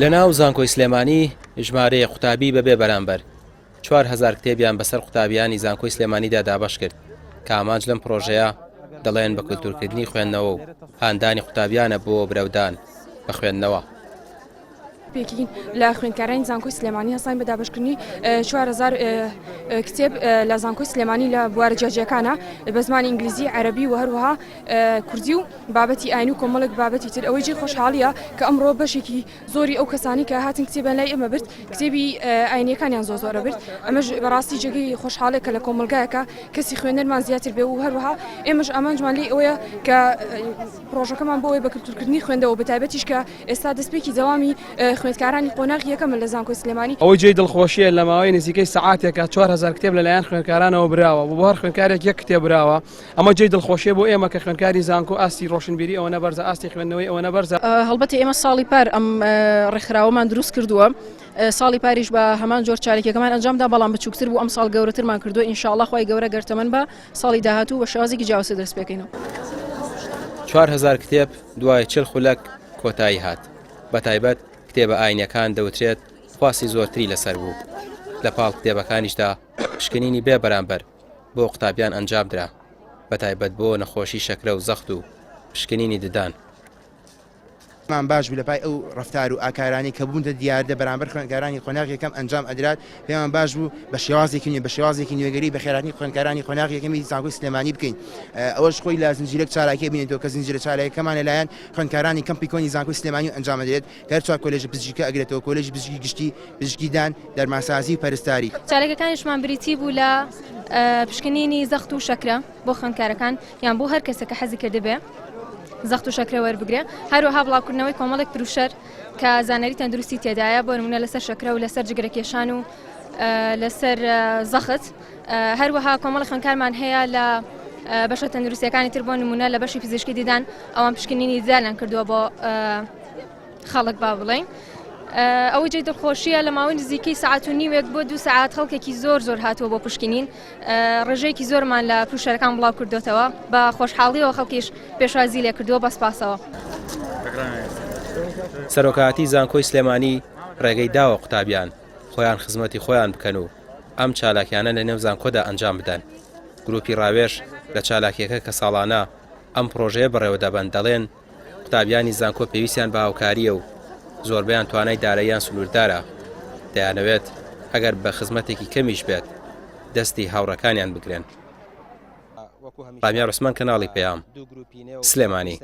لە ناو زانکۆی سلێمانی ژمارەیەک قوتابی بەبێ بەرامبەر 4000 کتێبیان بەسەر قوتابیانی زانکۆی سلێمانیدا دابەش کرد کە ئامانج لەم پرۆژەیە دەڵێن بە کولتورکردنی خوێندنەوە و هاندانی قوتابیانە بۆ برەودان بە خوێندنەوە. پێکین لە خوێندکارانی زانکۆی سلێمانی هەستاین بە دابەشکردنی 4000 کتێب لە زانکۆی سلێمانی لە بوارە جیاجیاکانە بە زمانی ئینگلیزی عەرەبی و هەروەها کوردی و بابەتی ئاین و کۆمەڵێک بابەتی تر ئەوەی جێی خۆشحاڵیە کە ئەمڕۆ بەشێکی زۆری ئەو کەسانی کە هاتن کتێبیان لای ئێمە برد کتێبی ئاینیەکانیان زۆر زۆرە برد ئەمەش بەڕاستی جێگەی خۆشحاڵێک کە لە کۆمەڵگایەکە کەسی خوێنەرمان زیاتر بێ و هەروەها ئێمەش ئامانجمان لێی ئەوەیە کە پرۆژەکەمان بۆ ئەوەی بە کلتورکردنی خوێندەوە بەتایبەتیش کە ئێستا دەستپێکی دەوامی خوێندکارانی قۆناغی یەکەمە لە زانکۆی سلێمانی. ئەوەی جێی دڵخۆشییە لە ماوەی نزیکەی سەعاتێکا 4000 کتێب لەلایەن خوێندکارانەوە براوە و بۆ هەر خوێندکارێک یەک کتێب براوە، ئەمە جێی دڵخۆشییە بۆ ئێمە کە خوێندکاری زانکۆ ئاستی ڕۆشنبیری ئەوەنە بەرزە، ئاستی خوێندنەوەی ئەوەنە بەرزە. هەڵبەتە ئێمە ساڵی پار ئەم ڕێکخراوەمان دروست کردووە، ساڵی پاریش بە هەمان جۆر چاالکیەکەمان ئەنجامدا بەڵام بچووکتر بوو ئەمساڵ گەورەترمان کردووە ئینشاءاللە خوای گەورە گەر تەمەن بە ساڵی داهاتوو بە شێوازێکی جیاوازتر دەست پێکەینەوە. 4000 کتێب دوای 40 خولەک کۆتایی هات، بەتایبەت کتێبە ئاینیەکان دەوترێت خواستی زۆرتری لەسەر بوو، لە پاڵ کتێبەکانیشدا پشکنینی بێ بەرامبەر بۆ قوتابیان ئەنجامدرا، بەتایبەت بۆ نەخۆشی شەکرە و زەخت و پشکنینی ددان. پێمان باش بوو لە پای ئەو ڕەفتار و ئاکارانەی کە بوونتە دیاردە بەرامبەر خوێندکارانی قۆناغی یەکەم ئەنجام ئەدرات، پێمان باش بوو بە شێوازێکی نوێ، بە شێوازێکی نوێگەری بەخێرهاتنی خوێندکارانی قۆناغی یەکەمی زانکۆی سلێمانی بکەین. ئەوەش خۆی لە زنجیرەک چالاکی ئەبینێتەوە کە زنجیرە چالاکیەکەمان لەلایەن خوێندکارانی کەمپی کۆنی زانکۆی سلێمانی ئەنجام ئەدرێت کە هەر چوار کۆلێژە پزیشکیەکە ئەگرێتەوە، کۆلێژی پزیشکی گشتی، پزیشکی ددان، دەرمانسازی و پەرستاری. چالاکیەکانیشمان بریتی بوو لە پشکنینی زەخت و شەکرە بۆ خوێندکارەکان یان بۆ هەر کەسێک کە حەزی کردبێ زەخت و شەکرە وەربگرێ، هەروەها بڵاوکردنەوەی کۆمەڵێک پروشەر کە زانیاری تەندروستی تێدایە بۆ نمونە لەسەر شەکرە و لەسەر جگرەکێشان و لەسەر زەخت، هەروەها کۆمەڵی خوێندکارمان هەیە لە بەشە تەندروستیەکانی تر بۆ نمونە لە بەشی پزیشکی دیدان ئەوان پشکنینی ددانیان کردووە بۆ خەڵک با بڵێین ئەوەی جێی دڵخۆشیە لە ماوەی نزیکەی سەعات و نیوێک بۆ دوو سەعات خەڵکێکی زۆر زۆر هاتووە بۆ پشکنین ڕێژەیەکی زۆرمان لە پوشەرەکان بڵاو کردوتەوە بە خۆشحاڵیەوە خەڵکیش پێشوازی لێ کردووە بە سپاسەوە. سەرۆکایەتی زانکۆی سلێمانی ڕێگەی داوە قوتابیان خۆیان خزمەتی خۆیان بکەن و ئەم چالاکیانە لە نێو زانکۆدا ئەنجام بدەن گروپی ڕاوێژ لە چالاکیەکە کە ساڵانە ئەم پرۆژەیە بەڕێوەدەبەن دەڵێن قوتابیانی زانکۆ پێویستیان بە هاوکارییە و زۆربەیان توانای داراییان سنووردارە، دەیانەوێت ئەگەر بە خزمەتێکی کەمیش بێت دەستی هاوڕێکانیان بگرن. ڕامیار عوسمان کەناڵی پەیام، سلێمانی.